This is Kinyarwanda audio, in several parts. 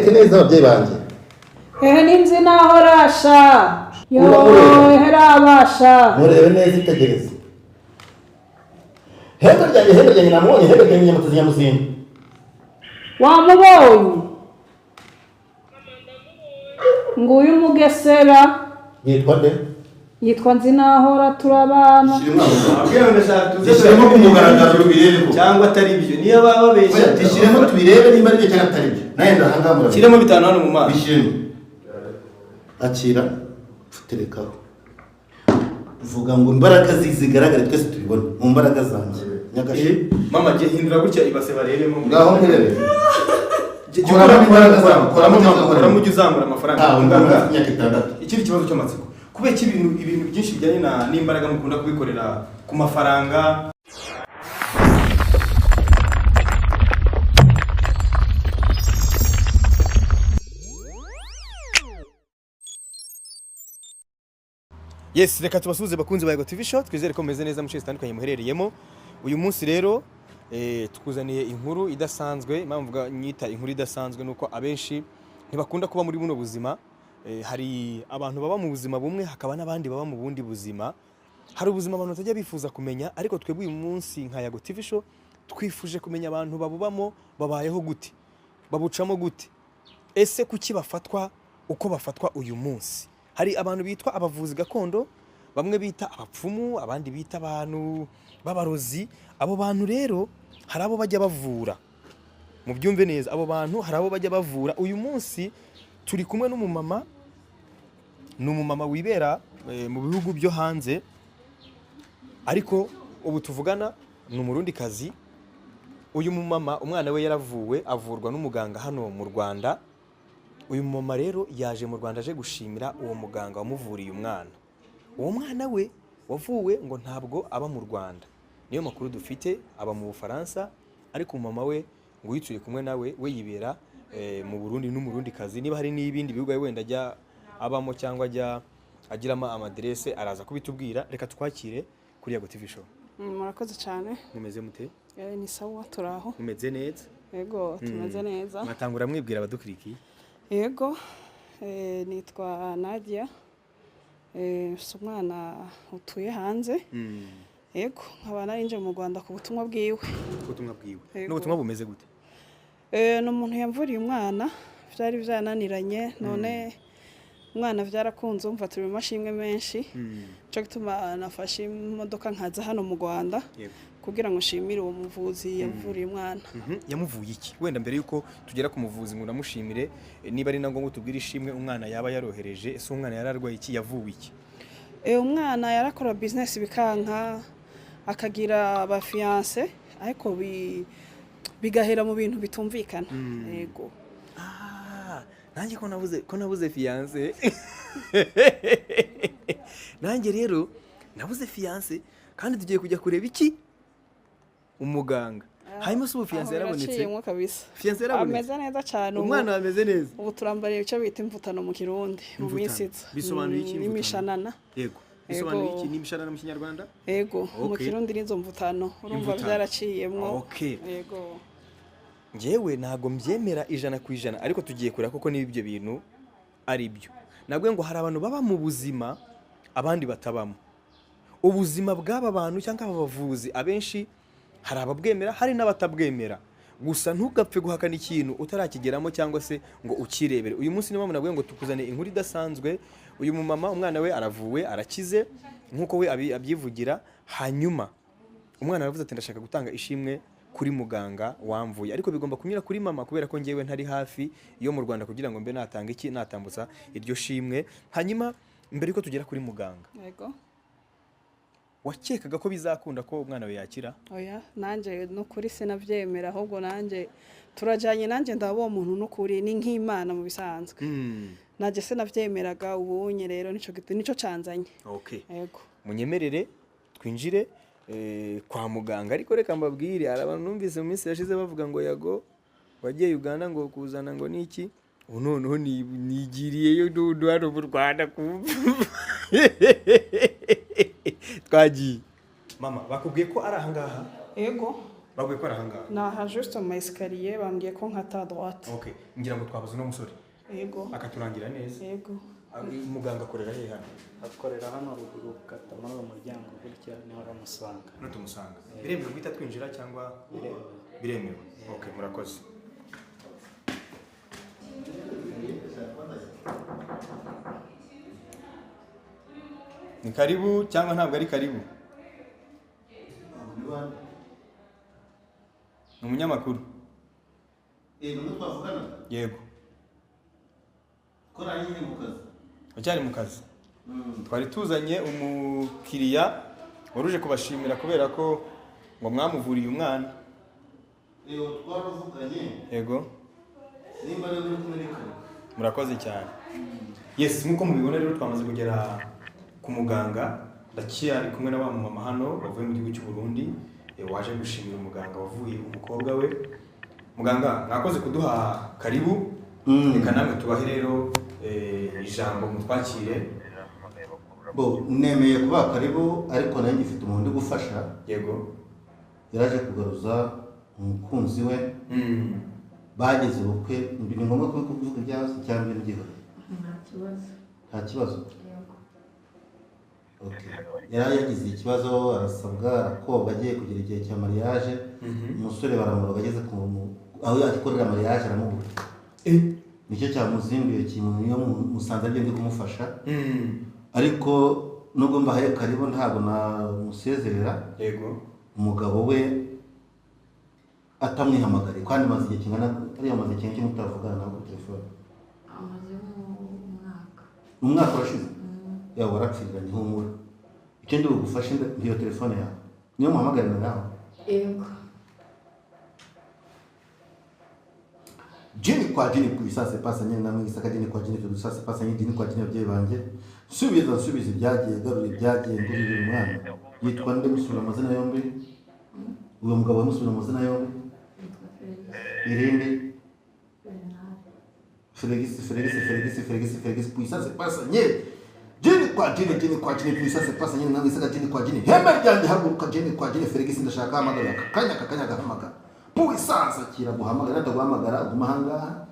Mwereke neza ababyeyi banjye. Hehe n'inzu naho rasha yo. Uramureba. Hehe rabasha. Murebe neza, itegereze hembe ryanjye, hembe ryanjye, namubonye, hembe ryanjye, nyamutezi nyamuzinda. Wamubonye? Nguyu umugesera. Yitwa nde? Yitwa Nzinahora, turabana. Zishyiremo ku mugaragaro tubirebe ko Cyangwa atari ibyo, niyo baba babeshya. Oya, tishyiremo tubirebe nimba ari byo cyangwa atari byo. Nawe ndahangaha murabona. Shyiremo 5 hano mu maso. Bishyiremo, akira, terekaho, vuga ngo imbaraga zigaragare twese tubibone mu mbaraga zanjye nyagashe. Mama, jye hindura gutya ibase barebemo. Ngaho nkurebe. Jya Koramo ukoramo imbaraga zawe, koramo cyangwa koramo ukoremo. Ujye uzamura amafaranga. Ntawe Muganga, mbona imyaka 6. Ikindi kibazo cy'amatsiko: kubera ko ibintu byinshi bijyanye n'imbaraga mukunda kubikorera ku mafaranga? Yes, reka tubasuhuze bakunzi ba Yego TV Show. Twizere ko mumeze neza mu bice bitandukanye muherereyemo. Uyu munsi rero tukuzaniye inkuru idasanzwe. Impamvu mvuga nyita inkuru idasanzwe nuko abenshi ntibakunda kuba muri buno buzima. Hari abantu baba mu buzima bumwe, hakaba n'abandi baba mu bundi buzima. Hari ubuzima abantu batajya bifuza kumenya, ariko twebwe uyu munsi nka Yago TV Show twifuje kumenya abantu babubamo babayeho gute, babucamo gute, ese kuki bafatwa uko bafatwa uyu munsi. Hari abantu bitwa abavuzi gakondo, bamwe bita abapfumu, abandi bita abantu b'abarozi. Abo bantu rero hari abo bajya bavura. Mubyumve neza, abo bantu hari abo bajya bavura. Uyu munsi turi kumwe n'umumama, ni umumama wibera mu bihugu byo hanze, ariko ubu tuvugana ni Umurundikazi. Uyu mumama umwana we yaravuwe, avurwa n'umuganga hano mu Rwanda. Uyu mumama rero yaje mu Rwanda aje gushimira uwo muganga wamuvuriye umwana. Uwo mwana we wavuwe ngo ntabwo aba mu Rwanda, niyo makuru dufite, aba mu Bufaransa, ariko umumama we ngo uyituriye kumwe nawe we yibera mu Burundi n'Umurundikazi. Niba hari n'ibindi bihugu wenda ajya abamo cyangwa ajya agiramo amaderese, araza kubitubwira. Reka twakire kuri Yago TV Show. Murakoze cyane. Mumeze mute? Ni sawa, turaho. Mumeze neza? Yego, tumeze neza. Mwatangura mwibwira abadukurikiye. Yego, nitwa Nadia. Mfise umwana utuye hanze. Yego, nkaba narinje mu Rwanda ku butumwa bwiwe. Ubutumwa bwiwe? Yego. N'ubutumwa bumeze gute? Ni umuntu yamvuriye umwana, byari byananiranye, none umwana byarakunze, umva turi mu mashimwe menshi. Nico gituma nafashe imodoka nkaza hano mu Rwanda kugira ngo nshimire uwo muvuzi yamvuriye umwana. Yamuvuye iki? Wenda mbere yuko tugera ku muvuzi ngo unamushimire, niba ari na ngombwa tubwire ishimwe umwana yaba yarohereje. Ese umwana yari arwaye iki? Yavuwe iki? Umwana yarakora business bikanka, akagira abafiancé, ariko bigahera mu bintu bitumvikana. Yego. Ah, nanjye ko nabuze fiancé. Nanjye rero nabuze fiancé, kandi tugiye kujya kureba iki? Umuganga. Hanyuma se ubu fiancé Aho yarabonetse? biraciyemwo kabisa. Fiancé yarabonetse? Ameze neza cyane ubu. Umwana ameze neza? Ubu turambariye icyo bita imvutano mu Kirundi mu Imvutano. minsi iza. Bisobanuye iki imvutano? N'imishanana. Yego, bisobanuye iki n'imishanana mu Kinyarwanda? Yego, mu Kirundi nizo mvutano, urumva Imvutano. byaraciyemwo. Yego. Njyewe ntabwo mbyemera 100%, ariko tugiye kureba koko niba ibyo bintu ari byo. Nabwo ngo hari abantu baba mu buzima abandi batabamo. Ubuzima bw'aba bantu cyangwa aba bavuzi, abenshi hari ababwemera, hari n'abatabwemera. Gusa ntugapfe guhakana ikintu utarakigeramo cyangwa se ngo ukirebere. Uyu munsi niyo mpamvu nabwiye ngo tukuzane inkuru idasanzwe. Uyu mumama umwana we aravuwe, arakize nk'uko we abyivugira. Hanyuma umwana aravuze ati: "Ndashaka gutanga ishimwe kuri muganga wamvuye, ariko bigomba kunyura kuri mama kubera ko ngewe ntari hafi yo mu Rwanda kugira ngo mbe natanga iki, natambutsa iryo shimwe." Hanyuma mbere yuko tugera kuri muganga, wakekaga ko bizakunda ko umwana we yakira? Oya, nanjye nukuri sinabyemera, ahubwo nanjye turajyanye, nanjye ndaba uwo muntu, nukuri ni nk'Imana mu bisanzwe. Nanjye sinabyemeraga, ubunye rero nico canzanye. Yego. Munyemerere twinjire kwa muganga, ariko reka mbabwire, hari abantu numvise mu minsi yashize bavuga ngo Yago wagiye Uganda ngo kuzana ngo niki. Ubu noneho nigiriyeyo nundu hano mu Rwanda. Twagiye. Mama, bakubwiye ko ari ahangaha? Yego. Babwiye ko ari ahangaha? Ni aha, juste mu ma escalier, bambwiye ko nkata à droite. Okay, ngira ngo twabuze uno musore Yego. akaturangira neza. Yego. Muganga akorera hehe hano? Akorera hano ruguru, ukata muri uwo muryango gutya, niho uramusanga. Hano tumusanga? Biremewe guhita twinjira cyangwa? Biremewe. Biremewe, okay, murakoze. Ni karibu cyangwa ntabwo ari karibu? Ni umunyamakuru. Ni twavugana? Yego. Ko nari nyine mu kazi. Ucyari mu kazi? Twari tuzanye umukiriya wari uje kubashimira kubera ko ngo mwamuvuriye umwana. Yego, twaravuganye. Yego. Nimba rero uri kumwe, ni kare. Murakoze cyane. Yes, nk'uko mubibona rero, twamaze kugera ku muganga. Ndacyari kumwe na wa mumama hano wavuye mu gihugu cy'u Burundi, waje gushimira umuganga wavuye umukobwa we. Muganga, mwakoze kuduha karibu. Reka namwe tubahe rero ijambo, mutwakire. Bo, nemeye kuba karibu, ariko nanjye ngifite umuntu ndi gufasha. Yaraje kugaruza umukunzi we. Bageze ubukwe. Ni ngombwa kubivuga ibyawe cyangwa ibintu byihoreye? Nta kibazo. Nta kibazo? Yego. Okay. Yari yagize ikibazo, arasabwa, arakobwa, agiye kugera igihe cya mariage, umusore baramuroga. Ageze ku aho yakorera mariage aramubura. Nicyo cyamuzinduye kintu, niyo musanze aribyo ndi kumufasha. Ariko nubwo mbahaye karibu, ntabwo namusezerera umugabo we atamwihamagariye, kandi maze igihe kingana, ariya maze igihe kinini mutavugana nawe kuri telefone. Amazemo umwaka. Umwaka urashize? Yawe warapfiranye, humura. Icyo ndi bugufashe, ngiyo telefone yawe, niyo muhamagarira nawe. Yego. Jini kwa jini puissance pasa nyine namwe gisaka jini kwa jini puissance pasa nyine jini kwa jini. Ababyeyi banjye, subiza, nsubiza ibyagiye, garura ibyagiye, ngurira umwana. Yitwa nde? Musubira amazina yombi. Uwo mugabo wamusubira amazina yombi. Yitwa Felix. Irindi? Bernard. Felix, Felix, Felix, Felix, Felix puissance pasa nyine jini kwa jini, jini kwa jini puissance pasa nyine namwe gisaka jini kwa jini. Hema ryanjye, haguruka, jini kwa jini Felix. Ndashaka hamagara aka kanya, aka kanya agahamagara puissance akira guhamagara. Ndaguhamagara, guma ahangaha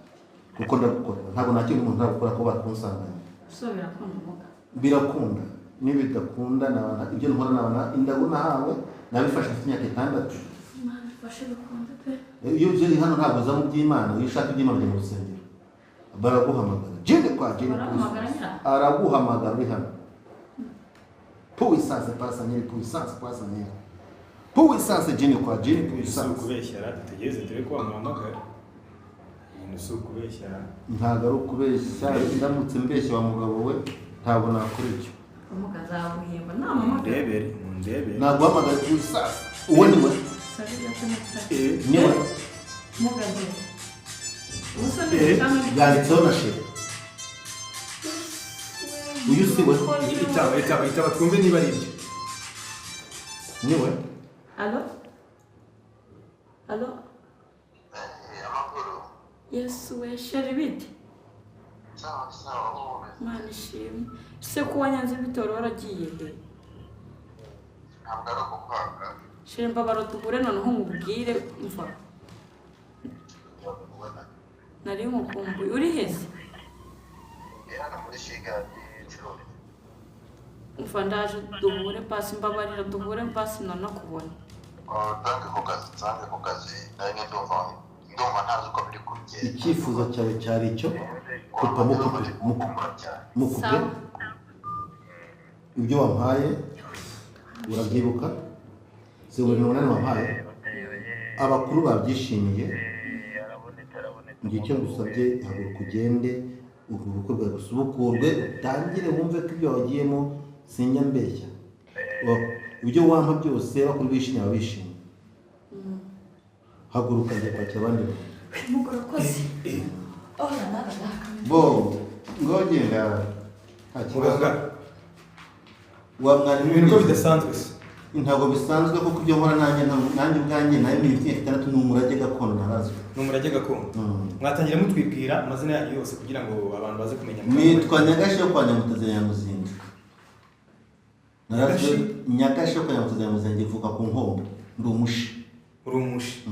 kuko ndagukorera. Ntabwo nakira umuntu ntagukora ko bakunsanganya. So birakunda umuga? Birakunda. Nibidakunda nabana ibyo nkora, nabana indago nahawe nabifashe mfite imyaka 6. Imana ifashe bikunde pe. Iyo uje hano ntabwo uza mu by'Imana. Iyo ushaka iby'Imana ujya mu rusengero. Baraguhamagara jini kwa jini. Baraguhamagara nyira? Araguhamagara uri hano. Puissance pasa nyiri, puissance pasa nyiri, puissance jini kwa jini Si puissance. ukubeshyara, dutegereze turebe ko bamuhamagara. Ibintu si ukubeshyara. Ntabwo ari ukubeshya. Ndamutse mbeshya wa mugabo we, ntabwo nakora ibyo. Umuga azaguhemba namamagara. Mundebere, mundebere. Naguhamagara puissance. Uwo ni we? Sabe gato neza. Ni we? Mugaze. Ubusa ni cyangwa ni Yanditseho na chéri. Uyu si we? Itaba, itaba, itaba, twumve niba ari ibyo. Ni we? Allo? Allo? Yesu we, chéri, bite? Sawa sawa, wowe? Mana ishimwe. Se ko wanyanze bitoro, waragiye he? Ntabwo ari ukukwanga. Chéri, mbabara duhure noneho nkubwire mva. Kubona. Nari nkukumbuye. Uri hese? Ndi hano muri shigadi icumi. Umva, ndaje duhure pasi, mbabarira duhure pasi nanakubona. Nsange ku kazi, nsange ku kazi. Nari ndumva ntazi uko biri kugenda. Icyifuzo cyawe cyari icyo kupa, mukupe, mukupe, mukupe. Sawa. Ibyo wampaye urabyibuka? 0.8 wampaye, abakuru babyishimiye. Njye icyo ngusabye, haguruka ugende, ubwo bukwe bwawe busubukurwe, utangire wumve ko ibyo wagiyemo sinjya mbeshya. Ibyo wampa byose, bakuru bishimye, baba bishimye. Haguruka, njye kwakira abandi bantu. Mugurakoze. Oh la la la. Bo ngo genda, nta kibazo. Muganga, Wa mwarimu. ibintu ko bidasanzwe se? Ntabwo bisanzwe, kuko ibyo nkora nanjye nanjye ubwanjye nayo mfite imyaka 6, ni umurage gakondo ntarazwi. Ni umurage gakondo. Mwatangira mutwibwira amazina yanyu yose kugira ngo abantu baze kumenya. Nitwa Nyagashi yo kwa Nyamutezi ya Nyamuzinda. Narazwe Nyagashi yo kwa Nyamutezi ya Nyamuzinda, ivuka ku Nkombo, ndi umushi. Uri umushi.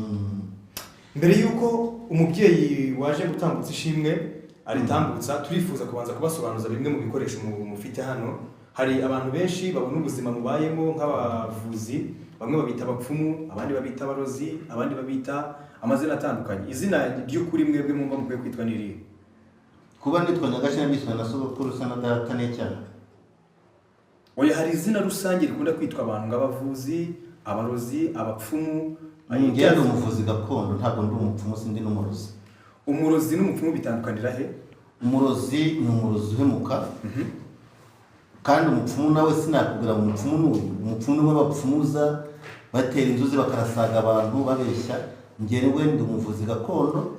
Mbere y'uko umubyeyi waje gutambutsa ishimwe aritambutsa, turifuza kubanza kubasobanuza bimwe mu bikoresho mufite hano. Hari abantu benshi babona ubuzima mubayemo nk'abavuzi, bamwe babita abapfumu, abandi babita abarozi, abandi babita amazina atandukanye. Izina ry'ukuri mwebwe mwumva mukwiye kwitwa ni irihe? Kuba nitwa Nyagashe nabiswe na sogokuru usa na data n'icyaha. Oya, hari izina rusange rikunda kwitwa abantu nk'abavuzi, abarozi, abapfumu. Njye ndi umuvuzi gakondo, ntabwo ndi umupfumu, sindi n'umurozi. Umurozi n'umupfumu bitandukanira he? Umurozi ni umurozi uhemuka, kandi umupfumu nawe sinakubwira ngo umupfumu ni uyu. Umupfumu ni we bapfumuza, batera inzuzi bakarasaga abantu babeshya. Njyewe ndi umuvuzi gakondo,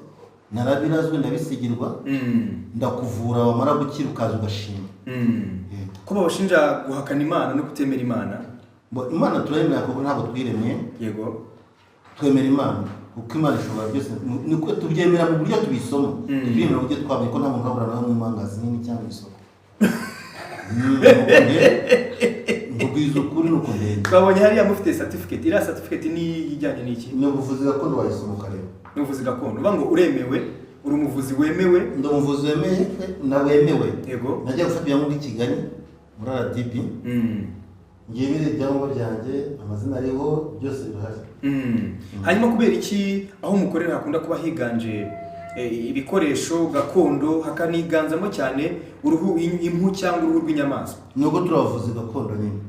narabirazwe ndabisigirwa, ndakuvura wamara gukira ukaza ugashima. Ko babashinja guhakana Imana no kutemera Imana? Imana turayemera kuko ntabwo twiremye. Yego, twemera Imana kuko Imana ishobora byose. Niko tubyemera mu buryo tubisoma, tubyemera mu buryo twabonye ko nta muntu urabura nawe mu mangazini cyangwa isoko. Nkubwiza ukuri nuko ndende. Twabonye hariya mufite certificate. Iriya certificate ni ijyanye n'iki? Ni ubuvuzi gakondo, wayisoma ukareba. Ni ubuvuzi gakondo. Uvuga ngo uremewe, uri umuvuzi wemewe? Ndi umuvuzi wemewe na wemewe. Yego. Najya gufata ibyangombwa i Kigali muri RDB. Ngiye biri ibyangombwa byanjye, amazina ariho, byose birahari. Hanyuma kubera iki aho mukorera hakunda kuba higanje ibikoresho gakondo, hakaniganzamo cyane uruhu, impu cyangwa uruhu rw'inyamaswa? Nubwo turi abavuzi gakondo nyine.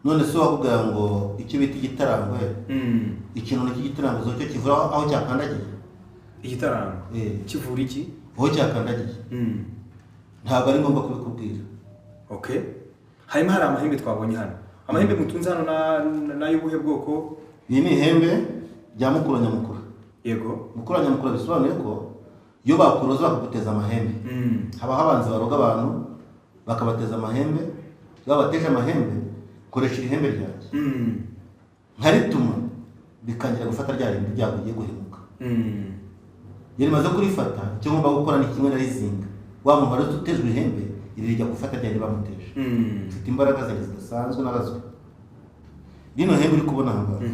None se wakubwira ngo icyo bita igitarangwe, ikintu cy'igitarango cyo kivura aho cyakandagiye? Igitarango kivura iki? Aho cyakandagiye. Ntabwo ari ngombwa kubikubwira. Okay. Hanyuma hari amahembe twabonye hano. Amahembe mutunze hano n'ay'ubuhe bwoko? Iyi ni ihembe rya mukuru nyamukuru. Yego. Mukuru nyamukuru bisobanuye ko iyo bakuroza bakaguteza amahembe. Haba habanza baroga abantu bakabateza amahembe, babateje amahembe, koresha ihembe ryanjye. Nkarituma bikangira gufata rya rindi ryakugiye guhemuka. Iyo rimaze kurifata, icyo ngomba gukora ni kimwe narizinga. Wa muntu wari utejwe ihembe, iri rijya gufata rya rindi bamuteje. Mfite imbaraga zanjye zidasanzwe narazwe. Rino hembe uri kubona aha ngaha.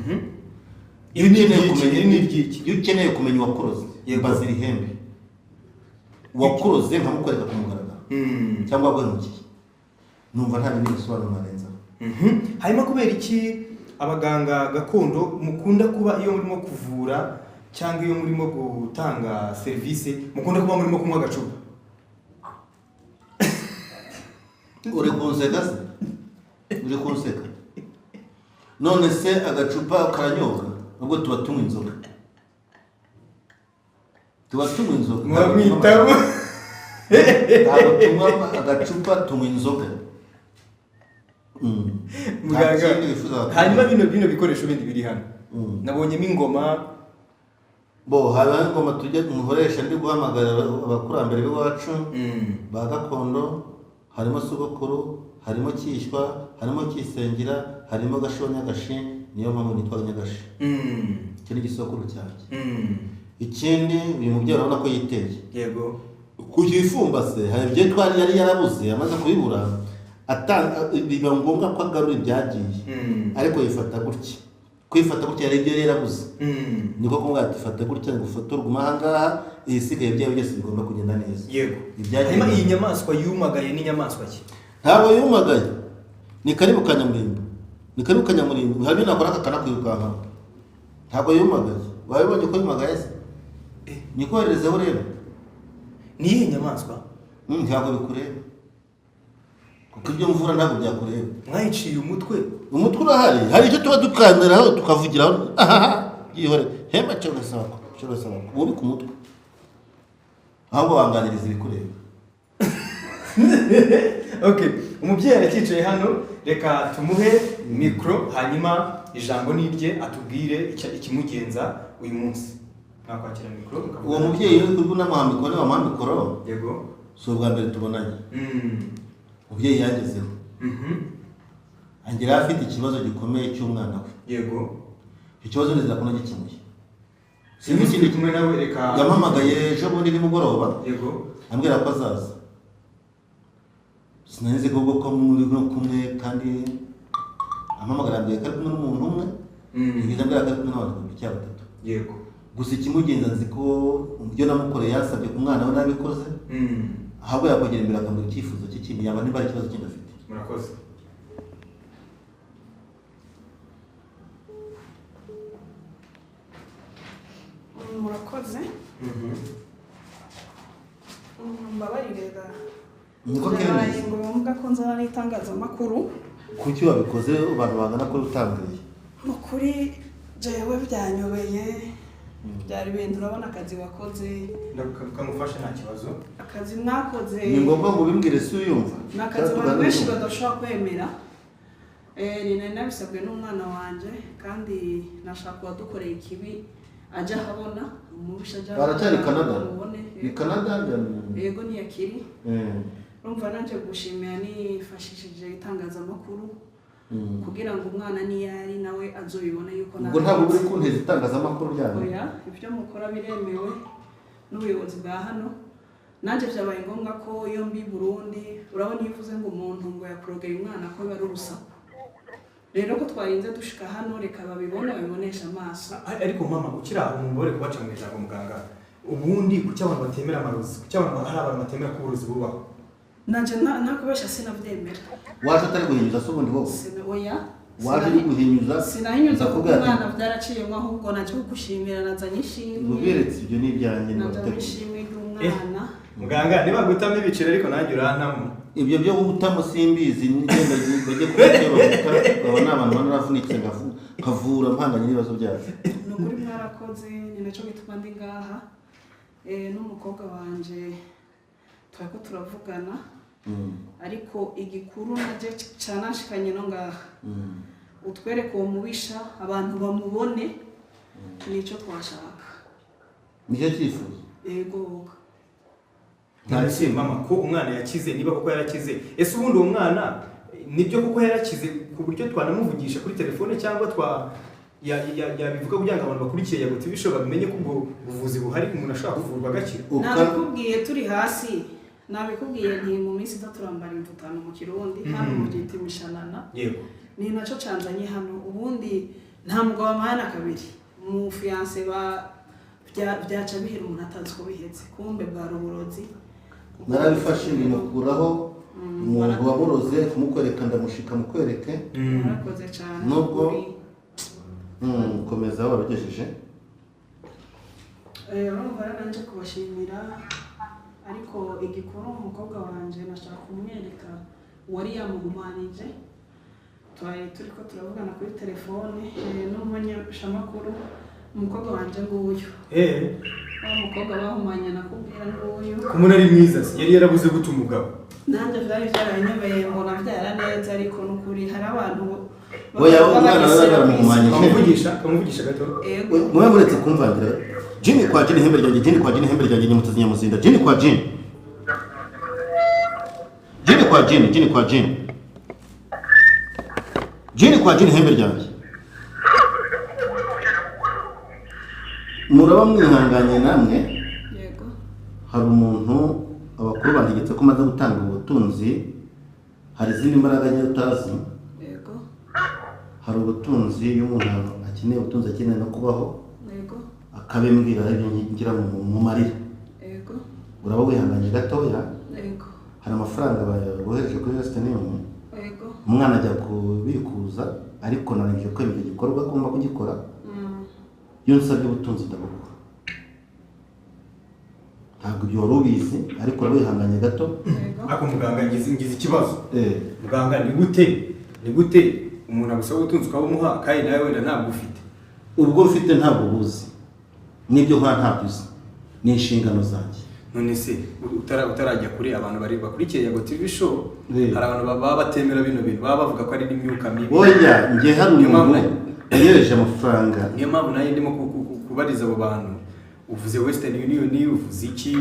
Iyo ukeneye kumenya uwakuroze, mbaza iri hembe. Uwakuroze nkamukwereka ku mugaragaro cyangwa waguhemukiye. Numva nta bindi bisobanuro narenzaho. Hanyuma kubera iki abaganga gakondo mukunda kuba iyo murimo kuvura cyangwa iyo murimo gutanga serivisi mukunda kuba murimo kunywa agacupa? Uri kunseka se? Uri kunseka? None se agacupa karanyobwa? Ubwo tuba tunywa inzoga. Tuba tunywa inzoga. Mwamwitamo. Ntabwo tunywa agacupa, tunywa inzoga. Muganga, hanyuma bino bikoresho bindi biri hano. Nabonyemo ingoma. Bo hari ingoma tujya muhoresha ndi guhamagara abakurambere b'iwacu ba gakondo, harimo sogokuru, harimo Cyishywa, harimo Kisengera, harimo Gasho Nyagashi, niyo mpamvu nitwa Nyagashi. Icyo ni igisokuru cyanjye. Ikindi uyu mubyeyi urabona ko yiteye. Yego. Kuyifumbase hari ibyo twari yari yarabuze amaze kubibura, biba ngombwa ko agarura ibyagiye. Ariko yifata gutya. Kwifata gutya yari ibyo yari yarabuze. Niko kumubwira ati fata gutya ngo ufotorwe aha ngaha, ibisigaye byawe byose bigomba kugenda neza. Yego. Hanyuma iyi nyamaswa yumagaye ni inyamaswa ki? Ntabwo yumagaye. Ni karibu kanyamurimbo. Ni karibu kanyamurimbo. Hari ibyo nakora kakanakwirukanka. Ntabwo yumagaye. Wabibonye ko yumagaye se? Nikoherezeho rero. Ni iyihe nyamaswa? Ntabwo bikureba. Kuko ibyo mvura ntabwo byakureba. Mwayiciye umutwe. Umutwe urahari. Hari icyo tuba dukandiraho tukavugiraho. Yihore. Hema cyo gasako. Cyo gasako. Ubika umutwe. Ahubwo wanganiriza ibikureba. Okay, umubyeyi arakicaye hano, reka tumuhe mikro hanyuma ijambo nirye atubwire ikimugenza uyu munsi. Mwakwakira mikro. Uwo mubyeyi uri kunamuha mikoro, ni wamuha mikoro. Yego. Si ubwa mbere tubonanye. Umubyeyi yangezeho. Angera afite ikibazo gikomeye cy'umwana we. Yego. Icyo kibazo nizera ko nagikemuye. Sinzi ikindi kumwe nawe, reka yampamagaye ejo bundi nimugoroba. Yego. Ambwira ko azaza. Sinari nzi ko muri no kumwe, kandi ampamagara ambwira ko ari kumwe n'umuntu umwe. Ngize mbwira ko ari kumwe n'abantu babiri cyangwa batatu. Yego. Gusa ikimugenza nzi ko ibyo namukoreye yasabye ku mwana we nabikoze. Ahubwo yakwegera imbere akamubwira icyifuzo cye kindi, yaba niba ari ikibazo kindi afite. Murakoze. Murakoze. Mbabarire da. Niko Byabaye kemeza. ngombwa ko nzana n'itangazamakuru. Kuki wabikoze abantu bangana ko utambwiye? Mu kuri jewe byanyobeye. Byari ibintu urabona akazi wakoze. Ndakamufasha nta kibazo. Akazi mwakoze. Ni ngombwa ngo ubimbwire si uyumva. Ni akazi abantu benshi badashobora kwemera. Ni nari nabisabwe n'umwana wanjye kandi nashaka uwadukoreye ikibi ajya ahabona umubisha ajya Baracyari Canada. amubone. Ni Canada Yego ntiyakiri. Urumva nanje gushimira nifashishije itangazamakuru kugira ngo umwana niyo ari nawe azobibone yuko Ubwo ntabwo uri kunteza itangazamakuru ryanyu. Oya, ibyo mukora biremewe n'ubuyobozi bwa hano. Nanjye byabaye ngombwa ko iyo mbi Burundi urabona iyo uvuze ngo umuntu ngo yakurogeye umwana ko biba ari urusaku. Rero ko twarinze dushika hano reka babibone babibonesha amaso. Ariko mama ukiri aho umugore kubaca mu ijambo muganga. Ubundi kuki abantu batemera amarozi? Kuki abantu hari abantu batemera ko uburozi bubaho? Nanje nakubesha sinavyemera. Waje utari guhinyuza se ubundi wowe? Oya. Waje uri guhinyuza? Sinahinyuza kuko umwana byaraciyemo ahubwo naje kugushimira nazanye ishimwe. Uberetse ibyo ni ibyanjye Nazanye ishimwe ry'umwana. Muganga niba gutamo ibiceri ariko nanjye urantamo. Ibyo byo gutamo simbizi nigenda bajye kubyo baguta babona abantu banaravunitse nkavura mpanganye n'ibibazo byacu. Ni ukuri mwarakoze ni nacyo gituma ndi ngaha. N'umukobwa wanje twariko turavugana. Ariko igikuru naje canashikanye no ngaha. Utwereke uwo mubisha abantu bamubone nico twashaka. Nicyo cyifuzo. Yego. Nta mama ko umwana yakize niba koko yarakize. Ese ubundi uwo mwana nibyo koko yarakize ku buryo twanamuvugisha kuri telefone cyangwa twa yabivuga kugira ngo abantu bakurikiye Yago TV Show babimenye ko ubwo buvuzi buhari umuntu ashobora kuvurwa agakira. Nabikubwiye turi hasi. Nabikubwiye nti mu minsi izaturambara imvutano mu Kirundi hano mu giti mishanana. Yego. Ni naco canzanye hano ubundi nta mugabo amahana kabiri mu fiancé ba byaca bihera umuntu atazi ko bihetse kumbe bwa ruburozi. Narabifashe bimukuraho umuntu wamuroze kumukwereka ndamushika mukwereke. Murakoze cyane. Nubwo komeza wabigejeje. Urumva nanje kubashimira ariko igikuru umukobwa wanje nashaka kumwereka wari yamugumanije. Twari turiko turavugana kuri telefone n'umumenyeshamakuru umukobwa wanje nguyu. Wa mukobwa bahumanye nakubwira nguyu. Kumuna ari mwiza yari yarabuze guta umugabo. Nanjye byari byaranyobeye mbona byara neza ariko nukuri hari abantu Oya umwana baramuhumanyije. Kamuvugisha gato. Mwe muretse kumvangira. Jini kwa jini hembe ryanjye, jini kwa jini hembe ryanjye nyamutazi nyamuzinda. Jini kwa jini. Jini kwa jini, jini kwa jini. Jini kwa jini hembe ryanjye. Muraba mwihanganye namwe. Yego. Hari umuntu abakuru bantegetse ko maze gutanga ubutunzi, hari izindi mbaraga nke utazi. Yego. Hari ubutunzi iyo umuntu akeneye ubutunzi akeneye no kubaho. Yego. Akabimbwira ibyo ngira mu marira. Yego. Uraba wihanganye gatoya. Yego. Hari amafaranga bohereje kuri Western Union. Yego. Umwana ajya kubikuza ariko narangije ko ibyo gikorwa agomba kugikora. Iyo nsabye ubutunzi ndabuguha. Ntabwo ibyo wari ubizi ariko wihanganye gato. Ako muganga ngize ikibazo. Muganga ni gute umuntu agusaba ubutunzi ukabumuha kandi nawe wenda ntabwo ufite? Ubwo ufite ntabwo buzi. Nibyo nkora ntabwo uzi. Ni inshingano zanjye. None se utarajya kuri abantu bari bakurikiye Yago TV Show hari abantu baba batemera bino bintu baba bavuga ko ari n'imyuka mibi. Oya ngiye hari umuntu yereje amafaranga. Niyo mpamvu nayo ndimo kubariza abo bantu. Uvuze Western Union uvuze iki?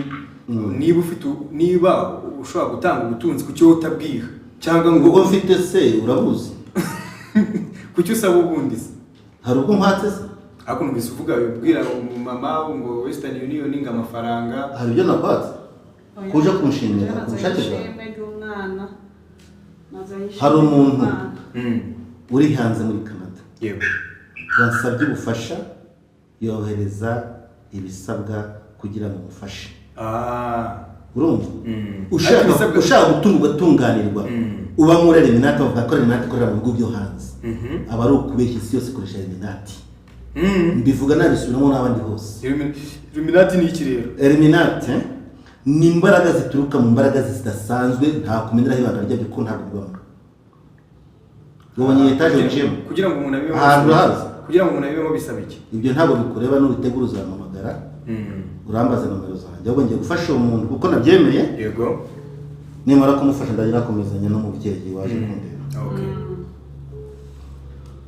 Niba ufite niba ushobora gutanga ubutunzi kucyo utabwiha cyangwa ngo ubwo mfite se urabuzi. Kucyo usaba ubundi se? Hari ubwo mpatse se? Ariko numvise uvuga ubwira mama ngo Western Union ngo amafaranga. Hari ibyo nakwatse? Kuje kunshimira ku bushake bwawe. Hari umuntu uri hanze muri Canada. Yego. Wansabye ubufasha, yohereza ibisabwa kugira ngo umufashe. Urumva? Ushaka gutunga ugatunganirwa, uba muri Illuminati, bavuga ko Illuminati ikorera mu bihugu byo hanze, aba ari ukubeshya. Isi yose ikoresha Illuminati, mbivuga nabisubiramo n'abandi hose. Illuminati ni iki rero? Illuminati ni imbaraga zituruka mu mbaraga zidasanzwe, nta kumenyeraho ibanga ryabyo kuko ntabwo bibamo. Ubonye etaje wiciyemo? Kugira ngo umuntu abibemo, Ahantu urahazi? Kugira ngo umuntu abibemo bisaba iki? Ibyo ntabwo bikureba, nubitegura uzampamagara urambaza nomero zanjye. Ahubwo ngiye gufasha uwo muntu kuko nabyemeye. Yego. Nimara kumufasha ndagira komezanya n'umubyeyi waje kundeba. Okay.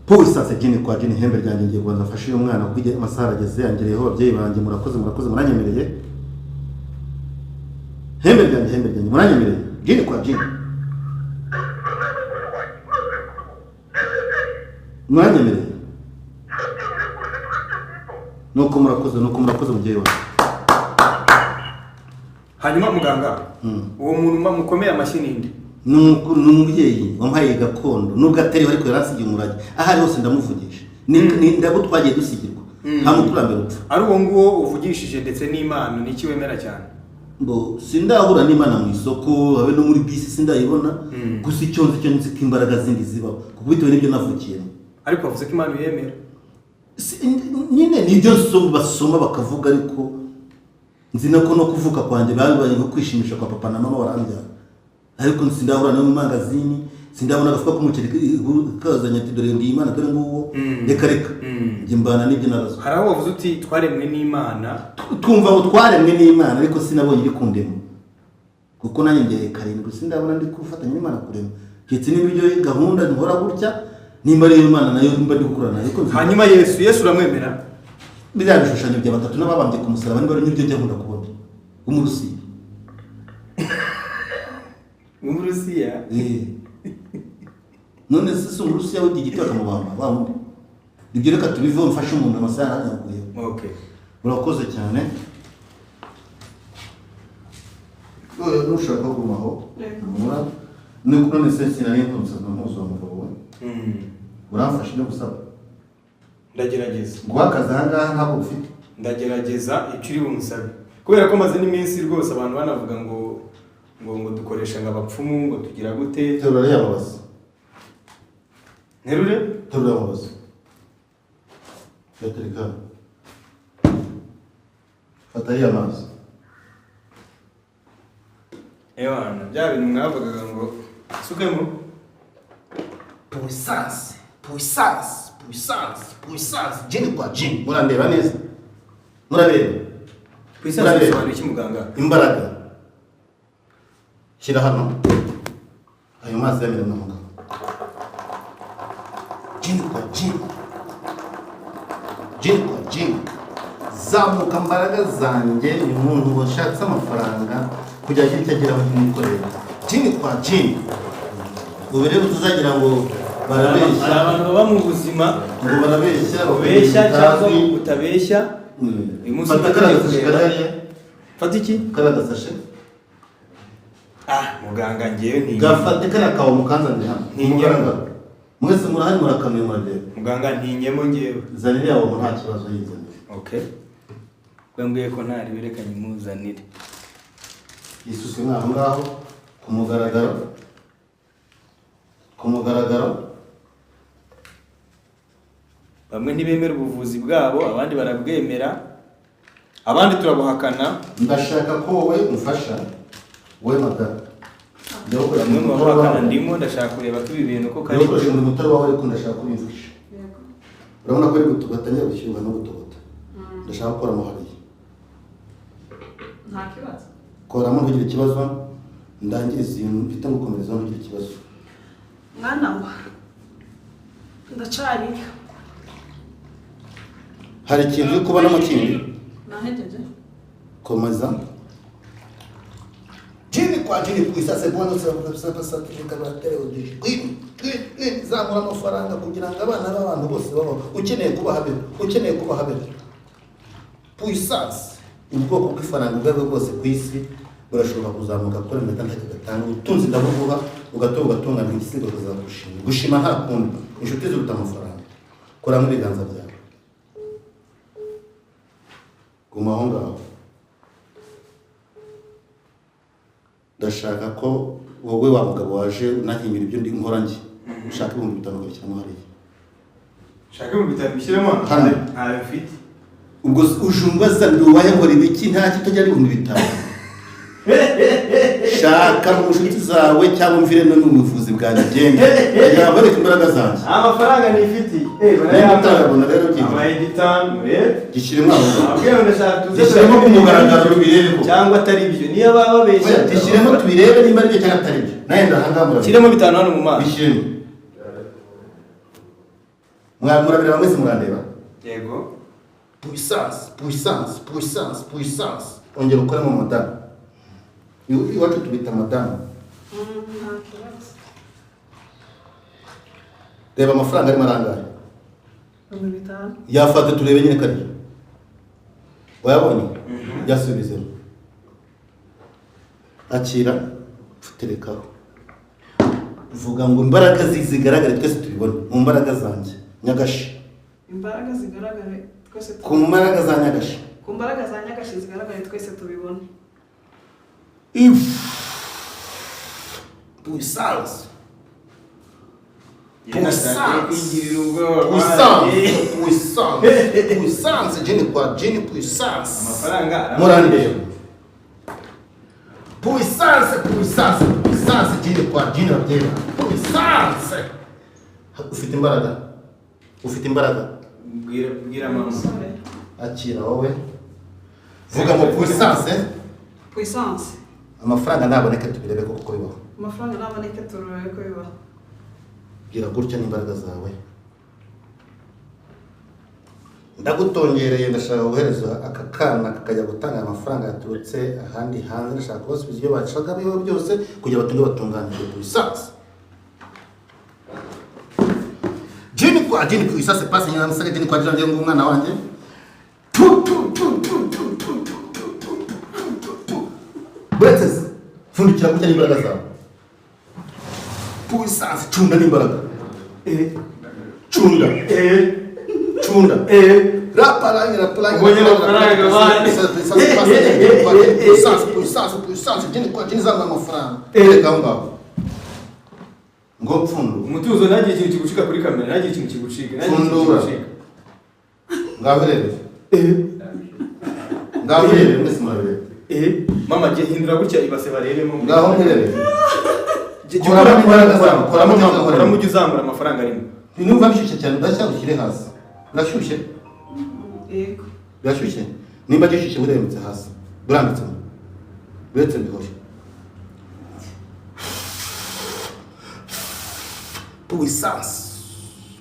Puissance jini kwa jini, ihembe ryanjye, ngiye kubanza mfashe uyu mwana kuko igihe amasaha arageze, yangereyeho. Ababyeyi banjye, murakoze, murakoze, muranyemereye. Hembe ryanjye, hembe ryanjye, muranyemereye. Jini kwa jini, muranyemereye. Nuko murakoze, nuko murakoze, mubyeyi wanjye. Hanyuma muganga, uwo muntu mukomeye amashyi ninde? Ni umubyeyi wampaye gakondo, nubwo atariho ariko yaransigiye umurage. Aho ari hose ndamuvugisha. Ni ndago twagiye dusigirwa, nta mukurambere upfa. Ari uwo nguwo uvugishije ndetse n'Imana, ni iki wemera cyane? Ngo sindahura n'Imana mu isoko, habe no muri bisi sindayibona. Gusa icyo nzi cyo nzi ko imbaraga zindi zibaho, kuko bitewe n'ibyo navukiyemo. Ariko wavuze ko Imana uyemera. Nyine nibyo basoma bakavuga, ariko nzi nako no kuvuka kwanjye babaye nko kwishimisha kwa papa na mama barambyara. Ariko sindahura no mu mangazini, sindabona agafuka k'umuceri kazanye ati dore ndi Imana, dore nguwo. Reka reka, njye mbana n'ibyo narazwe. Hari aho wavuze uti twaremwe n'Imana. Twumva ngo twaremwe n'Imana, ariko sinabonye iri kundema, kuko nanjye ngeye 7 sindabona ndi gufatanya n'Imana kurema, keretse niba ibyo gahunda nkora gutya, nimba ari Imana nayo nimba ndi gukorana nayo. Hanyuma Yesu uramwemera? Biriya bishushanyo bya batatu n'ababambye ku musaraba niba ari nibyo njya nkunda kubona w'Umurusiya. W'Umurusiya? None se si Umurusiya w'iki giti bakamubamba wa wundi? Ibyo reka tubiveho, mfashe umuntu amasaha yaranyaguyeho. Okay. Urakoze cyane. Nushaka kugumaho none se sinari nkunze mpuzo wa mugabo we. Uramfasha ibyo gusaba? Ndagerageza. Guha akazi aha ngaha ntabwo ufite. Ndagerageza icyo uri bumusabe, kubera ko maze n'iminsi rwose abantu banavuga ngo ngo ngo dukoresha ngo abapfumu, ngo tugira gute. Terura yababaza. Nterure? Terura yababaza. Yatereka. Fata ariya mazi. Ewana, bya bintu mwavugaga ngo sukemo. Puissance, puissance, puissance, puissance, jini kwa jini. Murandeba neza. Murareba. Puissance bisobanura iki muganga? Imbaraga. Shyira hano. Ayo mazi yamena na muganga. Jini kwa jini. Jini kwa jini. Zamuka mbaraga zanjye, uyu muntu washatse amafaranga kujya agira icyo ageraho kumukorera. Jini kwa jini. Ubu rero tuzagira ngo barabeshya. Hari abantu baba mu buzima ngo barabeshya, ubeshya cyangwa utabeshya. Uyu munsi fata kariya gasashe kariya. Fata iki? Kariya gasashe. Muganga ngewe ntinya. Gafate kariya kawe mukanzanire hano. Ntinyemo. Mwese murahari murakanuye murareba. Muganga ntinyemo ngewe. Zanira yawe nta kibazo yizanire. Okay. Bambwiye ko ntari berekanye imuzanire. Yisuke mwaho ngaho ku mugaragaro. Ku mugaragaro. Bamwe ntibemera ubuvuzi bwabo, abandi barabwemera, abandi turabuhakana. Ndashaka ko wowe umfasha, wowe magara. Bamwe mu babuhakana ndimo, ndashaka kureba ko ibi bintu ko kari. Ndashaka umurimo utari wawe, ariko ndashaka ko ubimfasha. Urabona ko ari gutogatangira gushyuha no gutogota. Ndashaka gukora hariya. Nta kibazo. Koramo ntugire ikibazo, ndangiriza ibintu mfite ngukomereza ntugire ikibazo. Mwana wa ndacariyo. Hari ikintu uri kubonamo kindi? Nahejeje. Komeza. Jini kwa jini puissance buono zamura amafaranga kugira ngo abana b'abantu bose babaho. Ukeneye kuba habera, ukeneye kuba habera. Puissance, ubwoko bw'ifaranga ubwo aribwo bwose ku isi burashobora kuzamuka kuri metero ntacyo gatanga. Ubutunzi ndabuvuga, ugatunga ugatungana, igisigo kazagushima. Gushima nta kundi, inshuti ziruta amafaranga. Koramo ibiganza byawe. Guma aho ngaho. Ndashaka ko wowe wa mugabo waje unahinyura ibyo ndi nkora njye. Ushaka 5000 ukabishyiramo hariya. Shaka 5000 bishyiremo hano. Ntayo mfite. Ubwo ujumbaza ndi uwahe nkora ibiki nta kitajya 5000. Shaka mu nshuti zawe cyangwa umvire no mu buvuzi bwanjye ugende. Yabareka imbaraga zanjye. Amafaranga nifitiye. Barayabona rero byinshi. Amaye 5 rero. Gishyiremo aho. Gishyiremo ku mugaragaro tubirebe ko. Cyangwa atari ibyo. Niyo baba babeshya. Gishyiremo tubirebe nimba ari byo cyangwa atari byo. Nawe ndahanga murabireba. Shyiremo 5 hano mu maso. Bishyiremo. Murabireba mwese murandeba. Yego. Puissance, puissance, puissance, puissance. Ongera ukoremo madamu. Iwacu tubita madamu. Reba amafaranga arimo arangaye. 5000. Yafate turebe nyine kariya. Wayabonye? Yasubizemo. Akira, terekaho. Vuga ngo imbaraga zigaragare twese tubibone. Mu mbaraga zanjye Nyagashi. Imbaraga zigaragare twese tubibone. Ku mbaraga za Nyagashi. Ku mbaraga za Nyagashi zigaragare twese tubibone. If puissance. Puissance. Puissance. Puissance. Puissance. Jini kwa jini puissance. Amafaranga murandeba. Puissance, puissance, puissance, jini kwa jini babyera. Puissance. Ufite imbaraga. Ufite imbaraga. Bwira mama. Akira wowe. Vuga ngo puissance. Puissance. Amafaranga naboneke tubirebe koko bibaho. Amafaranga naboneke turebe ko bibaho. Bwira gutya n'imbaraga zawe. Ndagutongereye ndashaka guhereza aka kana kakajya gutanga amafaranga yaturutse ahandi hanze, ndashaka kubasubiza ibyo bacaga biho byose kugira batunge batunganirwe puissance. Jini kwa jini puissance passe nyina musaka jini kwa jini ngo umwana wanjye. Tu tu tu tu tu tu tu tu tu tu. Buretse fundikira gutya n'imbaraga zawe. Puissance cunda n'imbaraga. Cunda. Cunda. Rapalanga rapalanga. Ubonye amafaranga bane. Puissance puissance puissance jini kwa jini zanga amafaranga. Reka ngaho. Ngo pfundo. Umutuzo ntagiye ikintu kigucika kuri kamera, ntagiye ikintu kigucika. Pfundura. Ngaho rero. Ngaho rero mwese murabireba. Mama jye hindura gutya ibase barebemo. Ngaho murebe. Koramo imbaraga zawe, koramo ujye uzamura amafaranga arimo. Numva bishyushye cyane udashya ushyire hasi. Birashyushye? Yego. Birashyushye? Nimba gishyushye burembetse hasi. Burambitsemo. Buretse bihoye. Puissance.